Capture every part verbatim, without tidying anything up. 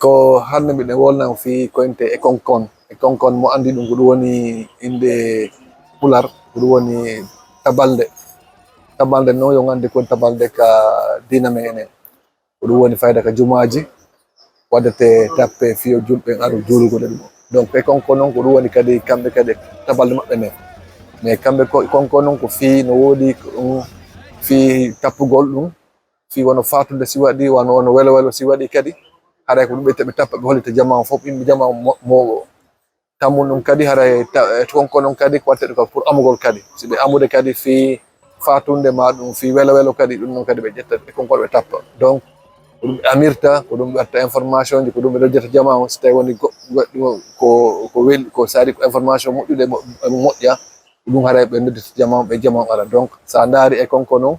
To hannde miɗen wolna on fii ko innetee e konkon. E konkon mo anndi ɗum ko ɗum woni innde Pular, ko ɗum woni tabalde. Tabalde noon yo on anndi ko woni tabalde ka diina men enen. Ko ɗum woni fayda ka jumaaji, waɗetee tappe fii yo julɓe ɓen aru juulugol e ɗum. Donc e konkon noon ko ɗum woni kadi kamɓe kadi tabalde maɓɓe nden. Mais kamɓe ko, konkon noon ko fii no woodi ko ɗum fii tappugol ɗum, fii wano faatunde si waɗi, wano, wano welo welo si waɗi kadi, haray ko ɗum ɓe itta ɓe tappa ɓe hollita jamaa on fof, yimɓe jamaa on mo-, mooɓo. Tammun ɗum kadi haray ta-, e konkon noon kadi ko waɗetee ɗum ko pour amugol kadi. Si ɓe amude kadi fii faatunde ma ɗum fii welo welo kadi, ɗum noon kadi ɓe ƴetta e konkon ɓe tappa. Donc ko ɗum ɓe amirta, ko ɗum ɓe watta information ji, ko ɗum ɓe lojjata jamaa on. Si tawi woni go-, goɗɗum ko, ko weli, ko sari ko information moƴƴude mo-, moƴƴa, ko ɗum haray ɓe noddita jamaa on, ɓe jamaa on ara. Donc sa ndaari e konkon noon,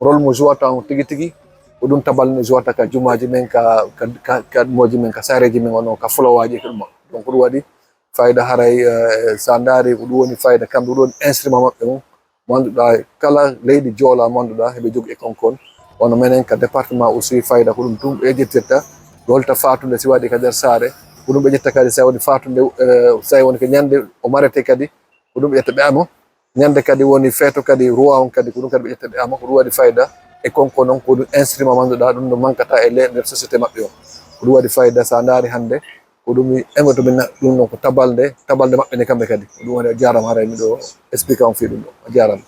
rôle mo jouata on tigi tigi, ko ɗum tabalde nde jouata ka jumaaji men, ka, ka, ka, ka mooji men, ka saareeji men, wano ka folowaaji e ko ɗum. Donc ko ɗum waɗi fayda haray, eh, sa ndaari ko ɗum woni fayda, kamɓe ko ɗum woni instrument maɓɓe on, mo annduɗaa kala leydi Joola mo annduɗaa heɓe jogii e konkon. Wano menen ka département aussi fayda ko ɗum tun ɓe ƴettirta, ɓe hollita faatunde si waɗi ka nder saare, ko ɗum ɓe ƴetta kadi sa woni faatunde, eh, sa woni ko ñande o marete kadi, ko ɗum ɓe ƴetta ɓe ama. Ñande kadi woni feeto kadi roi on kadi, ko ɗum kadi ɓe ƴetta ɓe ama. Ko ɗum waɗi fayda e konkon noon, ko ɗum instrument mo annduɗaa ɗum no mankata e le-, nder société maɓɓe o. Ko ɗum waɗi fayda sa ndaari hannde, ko ɗum mi emoto min na-, ɗum noon ko tabalde, tabalde maɓɓe nde kamɓe kadi. Ko ɗum waɗi, a jaaraama, haray miɗo expliquer on fii ɗum ɗo. A jaaraama.